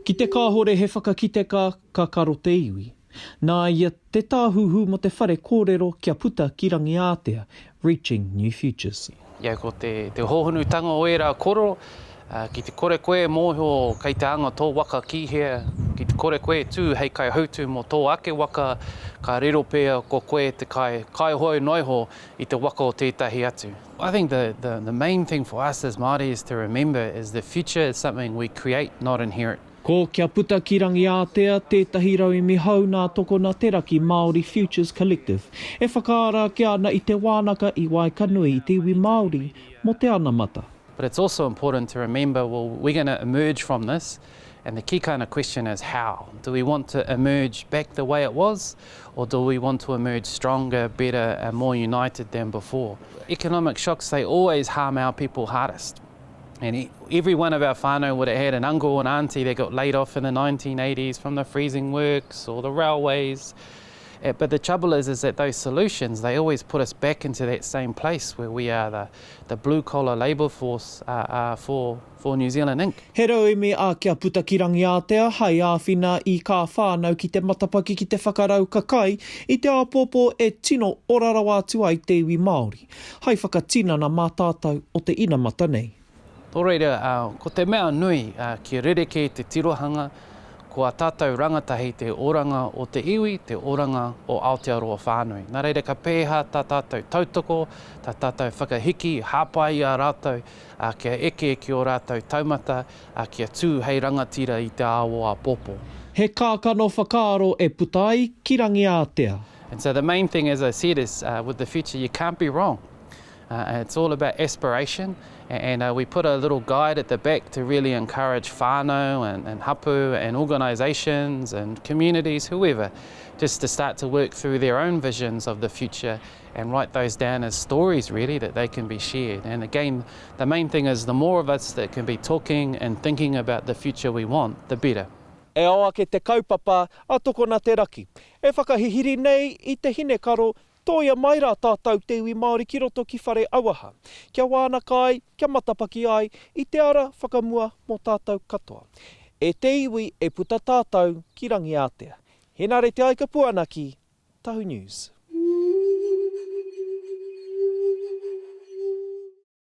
Ki te kāhore he whakakiteka ka karo te iwi. Nā ia te tāhuhu mō te whare kōrero kia puta ki Rangiātea, Reaching New Futures. Ia ko te te hōhonutanga o ērā koro, ki te kore koe e mōhio kei te anga tō waka ki hea, ki te kore koe e tū hei kaihautū mō tō ake waka, ka riro pea ko koe te kai kaihoe noa iho i te waka o tētahi atu. I think the the the main thing for us as Māori is to remember is the future is something we create, not inherit. Ko Kia Puta ki Rangiātea tētahi rauemi hou nā Tokona Te Raki Māori Futures Collective e whakaara ake ana i te wānaka i waekanui i te iwi Māori mō te anamata. But it's also important to remember, well, we're going to emerge from this, and the key kind of question is how? Do we want to emerge back the way it was, or do we want to emerge stronger, better, and more united than before? Economic shocks, they always harm our people hardest. And every one of our whānau would have had an uncle and auntie that got laid off in the 1980s from the freezing works or the railways. Eh, but the trouble is, is that those solutions, they always put us back into that same place where we are the, the blue collar labour force uh, uh, for, for New Zealand Inc. He rauemi a Kia Puta ki Rangiātea hai āwhina i kā whānau ki te matapaki ki te whakarau kakai i te āpōpō e tino ora rawa atu ai te iwi Māori, hai whakatinana mā tātou o te inamata nei. Nō reira, ko te mea nui, kia rerekē te tirohanga, ko ā tātou rangatahi te oranga o te iwi, te oranga o Aotearoa whānui. Nā reira, ka pēhea tā tātou tautoko, tā tātou whakahiki, hāpai i a rātou, kia eke ki ō rātou taumata, kia tū hei rangatira i te ao o āpōpō. He kākano whakaaro e puta ai ki Rangiātea. And so the main thing, as I said, is with the future you can't be wrong. Uh, it's all about aspiration, and uh, we put a little guide at the back to really encourage whānau and, and hapu and organisations and communities, whoever, just to start to work through their own visions of the future and write those down as stories really that they can be shared. And again, the main thing is the more of us that can be talking and thinking about the future we want, the better. E ao ake te kaupapa a Tokona Te Raki, e whakahihiri nei i te hinekaro Tōia mai rā tātou te iwi Māori ki roto ki Whare Auaha, kia wānaka ai, kia matapaki ai i te ara whakamua mō tātou katoa. E te iwi e puta tātou ki Rangiātea. Henare Te Aikapuanaki, Tahu News.